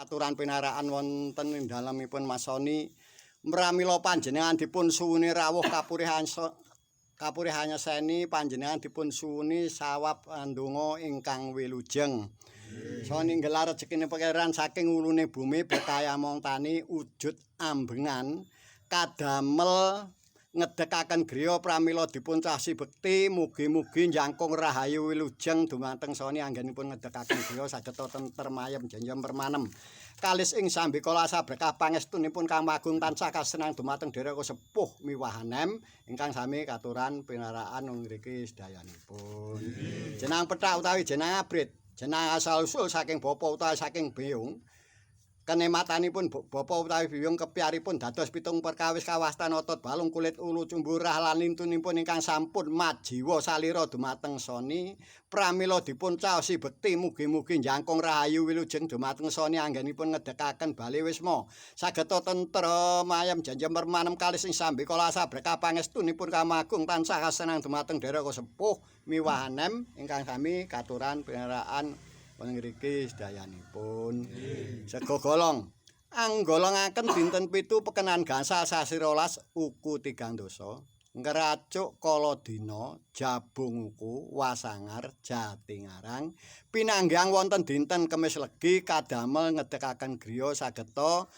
Katuran pinarakan wonten ing dalemipun Mas Soni, pramila panjenengan dipun suwuni rawuh kapurihan kapurihanyaseni, panjenengan dipun suwuni sawab andonga ingkang wilujeng. Soni nggelar rejekine Pangeran saking ulune bumi berkah among tani ujud ambengan kadamel ngedekaken griya, pramila dipun casi bekti mugi-mugi jangkung rahayu wilujeng dumateng Soni anggenipun ngedekaken griya saged tentrem ayem jenjem permanem kalis ing sambikala saberkah pangestunipun Kang Agung tansah kasenang dumateng derek sepuh miwahanem ingkang sami katuran pinarakan ngriki sedayanipun. Jenang pethak utawi jenang abrit, jenang asal usul saking bapa utawi saking biyung. Kenematanipun bapa utawi biyung kepyaripun dados pitung perkawis kawastan otot balung kulit ulu cumburah lan lintunipun ingkang sampun majiwa salira dumateng Soni, pramila dipun caosi bekti mugi-mugi jangkung rahayu wilujeng dumateng Soni anggenipun ngedekaken bale wisma saged tentrem ayem jenjem permanem kalis ing sambikala saberkah pangestunipun Kang Agung tansah kasenang dumateng derek sepuh miwahanem ingkang sami katuran pinaraan ngriki sedayanipun. Sego golong anggolongaken dinten 7 pekenan gangsal sasi 12 uku tigang dasa ngracuk kala dina jabung uku wasangar Jatingarang pinanggihan wonten dinten Kemis Legi kadamel ngedekaken griya sageta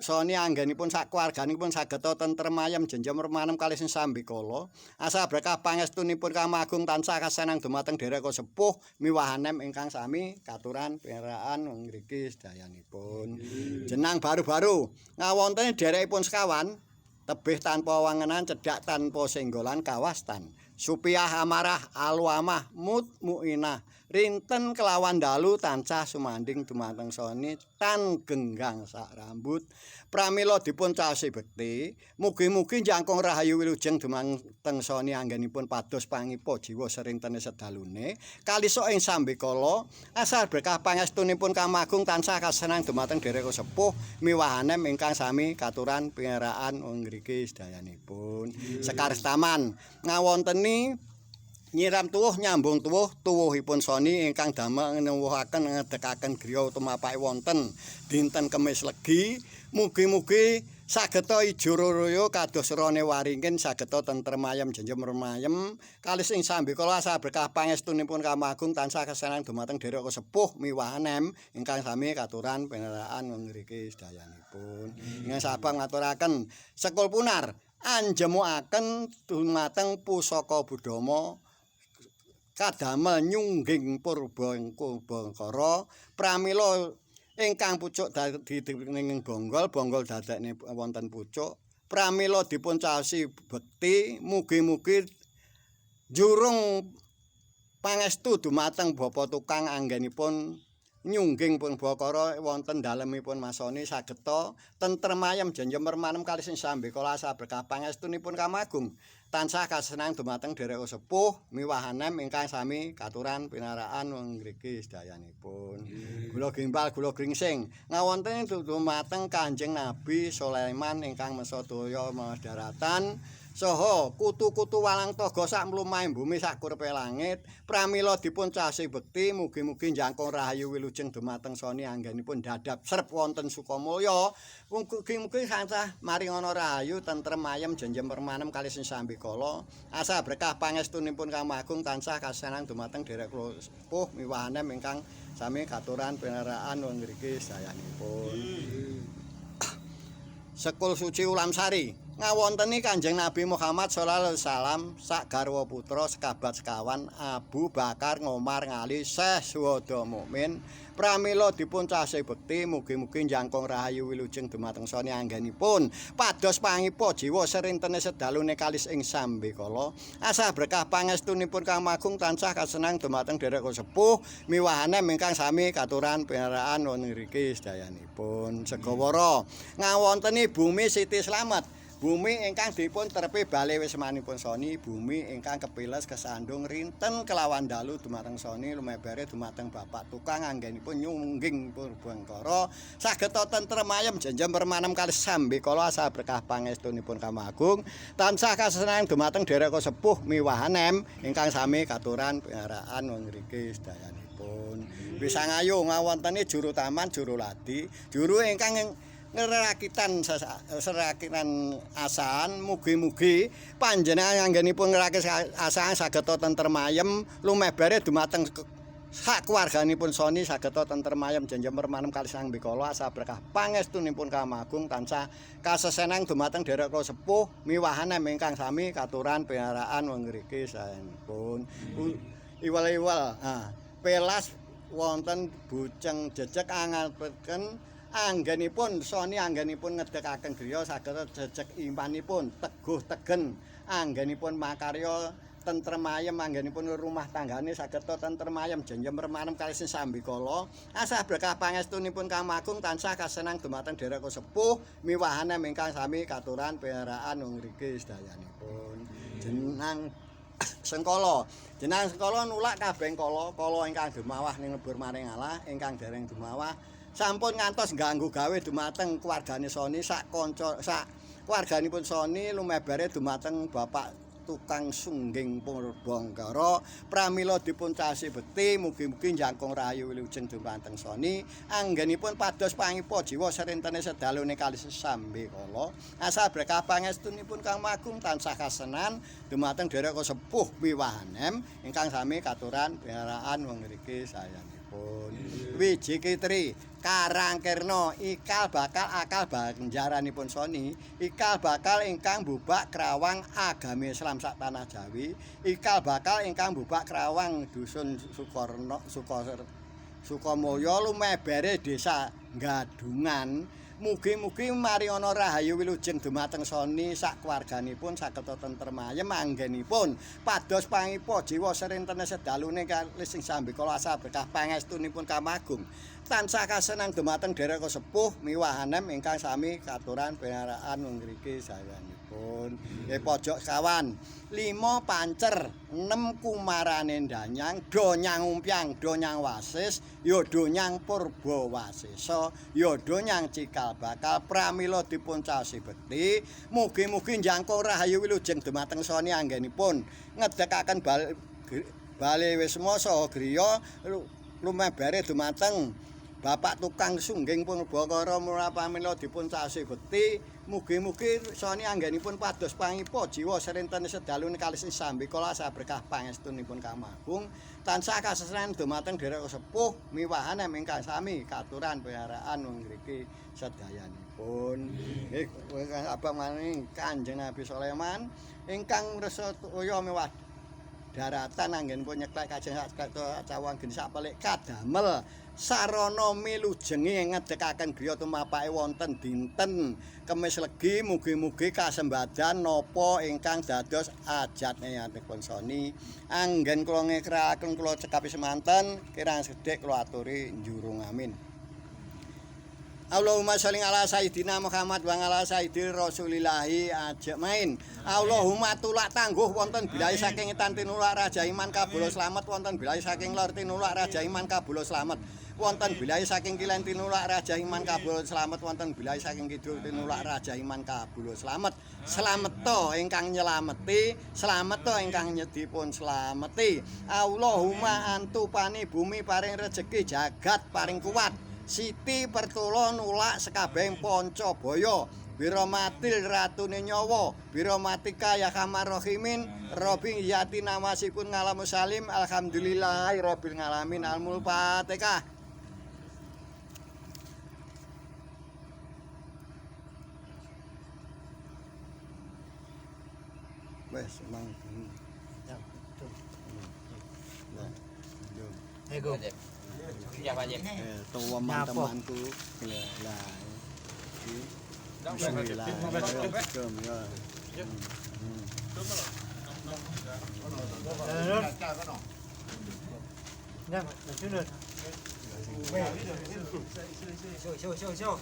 Soni anggenipun sakeluarganipun sageta tentrem ayem jenjem remanem kalih sambikala asal berkah pangestunipun Kang Agung tansah kasenang dumateng derek sepuh miwahanem ingkang sami katuran pinaraan ngriki sedayanipun. Jenang baru-baru ngawonteni derekipun sekawan tebih tanpa wangenan cedhak tanpa senggolan kawastan Supiah amarah aluamah mut muinah rinten kelawan dalu tansah sumanding dumateng Soni tan genggang sak rambut, pramila dipun caosi bekti mugi-mugi jangkung rahayu wilujeng dumateng Soni anggenipun pados pangipa jiwa serintene sedalune kalisa ing sambikala asal berkah pangestunipun Kang Agung tansah kasenang dumateng derek sepuh miwahanem ingkang sami katuran pinaraan ngriki sedayanipun. Sekar Taman ngawonteni nyiram tuwuh nyambung tuwuh tuwuhipun Soni ingkang damel nuwuhaken ngedekaken griya tumapake wonten dinten Kemis Legi mugi-mugi sageta ijo royo kados rone waringin sageta tentrem ayem jenjem remayem kalis ing sambikala asal berkah pangestunipun Kang Agung tansah kesenang dumateng derek sepuh miwahanem ingkang sami katuran pinaraan ngriki sedayanipun. Ingkang sabang ngaturaken sekul punar anjemukaken dumateng pusaka budama kadamel nyungging purba purbakara, pramila ingkang pucuk dadi ning bonggol bonggol dadekne wonten pucuk, pramila dipun caosi bekti mugi-mugi jurung pangestu dumateng bapa tukang anggenipun nyungging purbakara wonten dalemipun Mas Soni sageta tentrem ayem jenjem permanem kalih sing sambikala asal berkah pangestunipun Kang Agung tansah kasenang dumateng derek sepuh miwahanem ingkang sami katuran pinaraan ngriki sedayanipun. Gula gimbal gula gringsing ngawonteni dumateng Kanjeng Nabi Sulaiman ingkang mesa toya daratan saha kutu-kutu walang toga sak mlumahe bumi sak kurepe langit, pramila dipun casi bekti mugi-mugi jangkung rahayu wilujeng dumateng Soni anggenipun dadap srep wonten Sukamulya, mugi-mugi tansah maringana rahayu tentrem ayem jenjem permanem kalih sing sambikala asal berkah pangestunipun Kang Agung tansah kasenang dumateng derek sepuh miwahanem ingkang sami katuran pinaraan ngriki sedayanipun. Sekul Suci Ulamsari ngawonteni Kanjeng Nabi Muhammad sallallahu alaihi wasallam sak garwa putra sekabat sekawan Abu Bakar Ngomar Ngali Syekh Suwada Mukmin, pramila dipun casi bekti mugi-mugi jangkung rahayu wilujeng dumateng Soni anggenipun pados pangipa jiwa serintene sedalune kalis ing sambikala asah berkah pangestunipun Kang Agung tansah kasenang dumateng derek sepuh miwahanem ingkang sami katuran pinaraan wonten ngriki sedayanipun. Segawara ngawonteni bumi Siti Slamet Bumi ingkang dipun terpi bale wismanipun Soni, bumi ingkang kepiles kesandung rinten kelawan dalu dumateng Soni lumebere dumateng bapak tukang anggenipun nyungging purbangkara saged tentrem ayem jenjem permanem kalih sambekala asal berkah pangestunipun Kama Agung tansah kasenengan dumateng derek sepuh miwahanem ingkang sami katuran piharaan wong ngriki sedayanipun. Wisangayu ngawonteni juru taman juru ladi, juru ingkang ngrakitan serakitan asahan mugi-mugi panjenengan anggenipun ngrakis asahan saged tentrem ayem lumebere dumateng sak keluarganipun Soni saged tentrem ayem jenjem permanem kalih Sang Bikala asal berkah pangestunipun Kama Agung tansah kasesenang dumateng derek kula sepuh miwahan ingkang sami katuran piharaan wong ngriki saenipun. Iwal-iwal pelas wonten buceng jejeg angaken anggenipun Soni anggenipun ngedekaken griya saged jejeg imanipun teguh tegen anggenipun makarya tentrem ayem anggenipun rumah tanggane saged tentrem ayem jenjem remanem kalih sambikala asah berkah pangestunipun Kang Agung tansah kasenang dumateng derek sepuh miwahane ingkang sami katuran piharaan wong ngriki sedayanipun. Jenang Sengkala, jenang sengkala nulak kabeh kala kala ingkang dumawah ning lebur maring Allah ingkang dereng dumawah sampun ngantos ganggu gawe dumateng keluargane Soni sak kanca sak keluarganipun Soni lumebere dumateng bapak tukang sungging purbangkara pramila dipun casi bekti mugi-mugi jangkung rahayu wilujeng dumateng Soni anggenipun pados pangipa jiwa serentene sedalune kalih sambekala asal berkah pangestunipun Kang Agung tansah kasenan dumateng derek sepuh wiwahanem ingkang sami katuran piharaan wong ngriki sayanipun. Wiji Kitri Karangkirna ikal bakal akal banjaranipun Soni ikal bakal ingkang bubak Krawang agami Islam sak tanah Jawi ikal bakal ingkang bubak Krawang dusun Sukorno Sukamulya lumebere desa Gadungan mugi-mugi mariono rahayu wilujeng dumateng Soni sak keluarganipun saged tentrem ayem anggenipun pados pangipa jiwa serentene sedalune kalih sing sambekala asal berkah pangestunipun Kama Agung tansah kasenang dumateng derek sepuh miwahanem ingkang sami katuran piharaan wong ngriki sayanipun. Pojok kawan 5 pancer 6 kumarane danyang do nyang umpyang do nyang wasis ya do nyang purba wasesa ya do nyang cikal bakal pramila dipun caosi bekti mugi-mugi jangkung rahayu wilujeng dumateng Soni anggenipun ngedekaken bale wisma saha griya lumebere dumateng bapak tukang sungging purbakara pramila dipun caosi bekti mugi-mugi Soni anggenipun pados pangipa jiwa serentene sedalune kalih sambekala asal berkah pangestunipun Kama Agung tansah kasesanan dumateng derek sepuh miwahan ingkang sami katuran piharaan wong ngriki sedayanipun. Nggih abang maning Kanjeng Nabi Sulaiman ingkang resa toya mewah daratan anggenipun nyeklek kajeng sak cawang geni sak pelik kadamel sarana milujengi ngedekaken griya tumapake wonten dinten Kemis Legi mugi-mugi kasembadan napa ingkang dados ajat niyatipun Soni anggen kula ngekraken kula cekapi semanten kirang sedhek kula aturi njurung amin. Allahumma sholli ala sayidina Muhammad wa ala sayyidi Rasulillahi ajmain. Allahumma tulak tangguh wonten bilahi saking etan tinulak raja iman kabula slamet wonten bilahi saking lor tinulak raja iman kabula slamet wonten bilahi saking kilen tinulak raja iman kabula slamet wonten bilahi saking kidul tinulak raja iman kabula slamet. Slameto ingkang nyelameti, slameto ingkang nyedipun slameti. Allahumma antupani bumi paring rejeki jagat paring kuat. Siti Pertolo nulak sekabehing pancabaya Biramatil ratune nyawa Biramatika ya kamarrohimin Robi yati namasipun ngalamu salim alhamdulillahi rabbil ngalamin almul fatihah. Wes mang ya betul. Ego. Ya Pak Jim. Teman-temanku. Lah. Bismillah. Show, show, show, show.